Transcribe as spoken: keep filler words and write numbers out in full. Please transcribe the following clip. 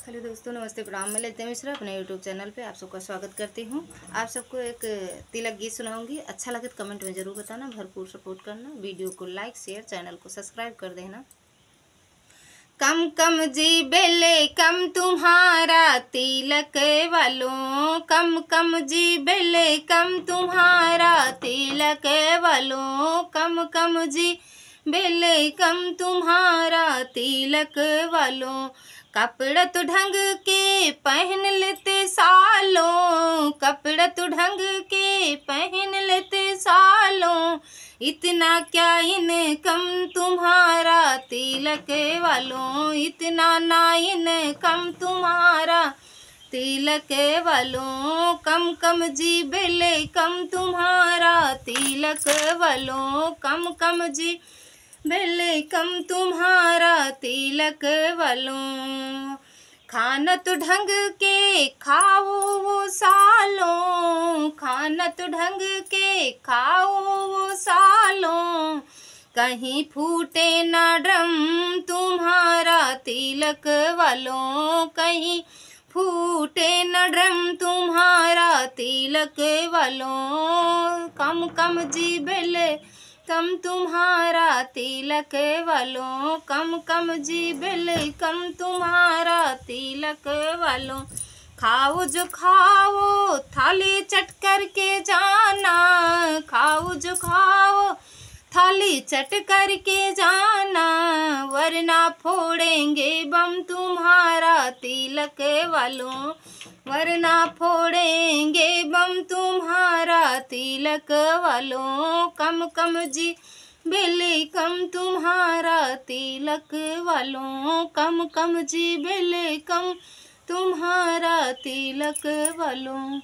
हेलो दोस्तों, नमस्ते, प्रणाम। मैं ललिता मिश्रा अपने YouTube चैनल पे आप सबका स्वागत करती हूँ। आप सबको एक तिलक गीत सुनाऊंगी। अच्छा लगे तो कमेंट में ज़रूर बताना, भरपूर सपोर्ट करना, वीडियो को लाइक, शेयर, चैनल को सब्सक्राइब कर देना। कम कम जी बेले कम तुम्हारा तिलक वालों, कम कम जी बेले कम तुम्हारा तिलक वालों, कम कम जी बेले कम तुम्हारा तिलक वालों। कपड़ा तो ढंग के पहन लेते सालों, कपड़ा तो ढंग के पहन लेते सालों, इतना क्या इनकम तुम्हारा तिलक वालों, इतना ना इनकम तुम्हारा तिलक वालों। कम कम जी बेले कम तुम्हारा तिलक वालों, कम कम जी बेले कम तुम्हारा तिलक वालों। खाना तो ढंग के खाओ वो सालों, खाना तो ढंग के खाओ वो सालों, कहीं फूटे ना ड्रम तुम्हारा तिलक वालों, कहीं फूटे न ड्रम तुम्हारा तिलक वालों। कम कम जी बेले कम तुम्हारा तिलक वालों, कम कम जी बेले कम तुम्हारा तिलक वालों। खाओ जो खाओ थाली चट करके जाना, खाओ जो खाओ थाली चट करके जाना, वरना फोड़ेंगे बम तुम्हारा तिलक वालों, वरना फोड़ेंगे बम तुम्हारा तिलक वालों। कम कम जी बेले कम तुम्हारा तिलक वालों, कम कम जी बेले कम तुम्हारा तिलक वालों।